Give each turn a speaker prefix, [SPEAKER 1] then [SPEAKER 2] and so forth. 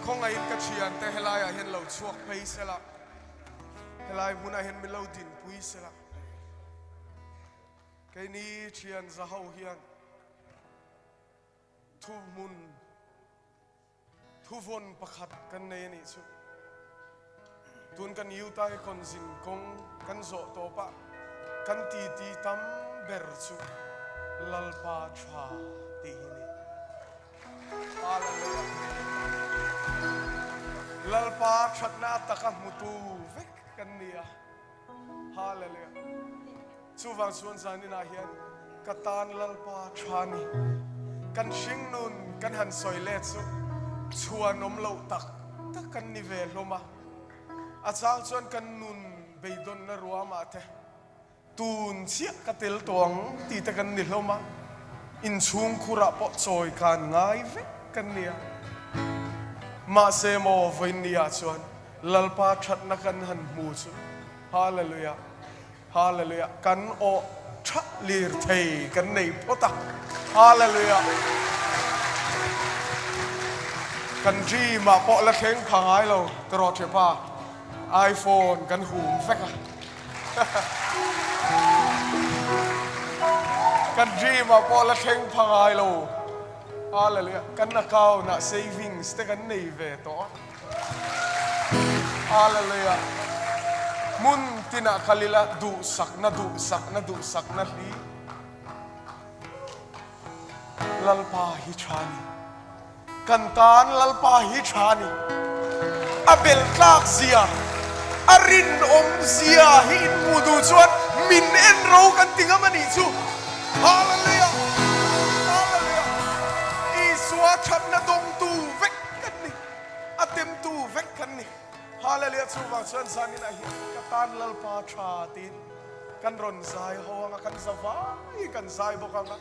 [SPEAKER 1] Khawngaihin ka thiante helaiah hian lo chhuak phei sela, helai hmunah hian min lo dinpui sela. Keini thian za ho hian thuhmun Thuvawn pakhat kan nei a nih chu. Tun kan Utah hi kawnzin kawng kan zawh tawp a, kan titi tam ber chu Lalpa tha tih hi ni. Hallelujah. Lalpa thatna taka hmutu vek kan ni a. Hallelujah. Chuvang chuan zaninah hian ka tan Lalpa tha ni. Kan hringnun kan han sawi let chu chhuanawm loh tak tak kan ni ve hlawm a. A chang chuan kan nun beidawnna ruamah te tun chiah ka tel tawh ang tih te kan ni hlawm a. Inchhungkhurah pawh chawi kan ngai vek kan ni a. Mahse maw vawiinniah chuan Lalpa thatna kan han hmu chu Hallelujah Hallelujah kan aw tha lir thei kan nei phawt a Hallelujah kan dream ah pawh la thleng pha ngai lo tiraw thiapa iPhone kan hum vek a kan dream ah pawh la thleng pha ngai lo Hallelujah kan account ah savings te kan nei ve tawh a. Hallelujah. Hmun tinah kal ila duhsakna duhsakna duhsakna hli Lalpa hi tha ni. Kan tan Lalpa hi tha ni. A bel tlak zia, a rinawm zia hi in hmuh duh chuan min en ro kan ti ngam a nih chu. Hallelujah. Hallelujah. Isua thatna dawngtu vek kan ni. A temtu vek kan ni. Hallelujah chuvang chuan zaninah hian ka tan Lalpa tha tiin kan rawn zai ho anga kan za vai kan zai bawk anga.